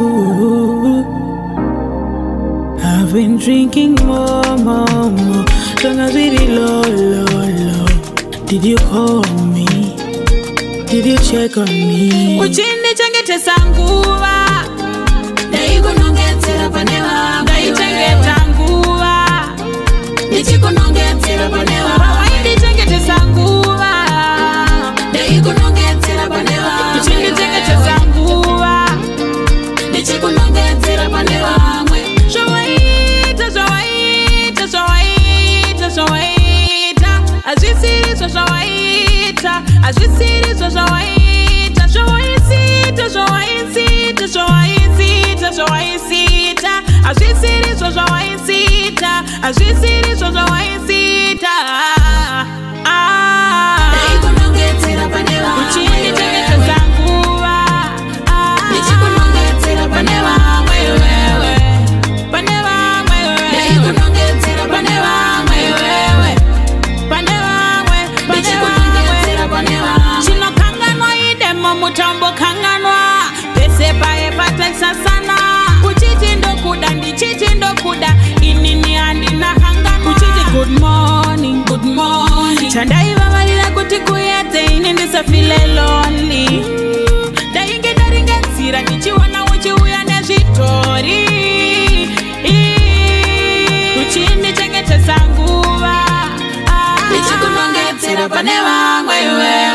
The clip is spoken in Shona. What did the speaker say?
Ooh. I've been drinking more, more, more. Long as really low, low, low. Did you call me? Did you check on me? Uchindichengetesa nguva, Ndaikunongedzera pane vamwe. Ndaichengeta nguva, Ndichikunongedzera pane vamwe. Waindichengetesa nguva, Ndaikunongedzera pane vamwe. Uchindichengetesa nguva, Ndichikunongedzera pane vamwe. Zvawaita, zvawaita, zvawaita, zvawaita, hazvisirizvo zvawaita, hazvisirizvo zvawaita, zvawaisita, zvawaisita, zvawaisita, zvawaisita, hazvisirizvo zvawaisita, hazvisirizvo zvawaisita. Ah. Ndaikunongedzera pane vamwe. Uchindichengetesa nguva. Ah. Ndichikunongedzera pane vamwe wewe. Pane vamwe wewe. Ndaikunongedzera pane vamwe wewe. Pane vamwe, pane vamwe. Ndichikunongedzera pane vamwe. Chinokanganwa idemo, mutambo kanganwa pese paye pataisasana, uchiti ndokuda, ndichiti ndokuda, inini handina hanganwa, uchiti good morning, good morning, chandaivavarira kuti kuyedze ini ndisafile lonely. Ndainge ndaringa nzira ndichiona uchiuya nezvidhori, uchindichengetesa nguva. Ndichikunongedzera pane vamwe wewe.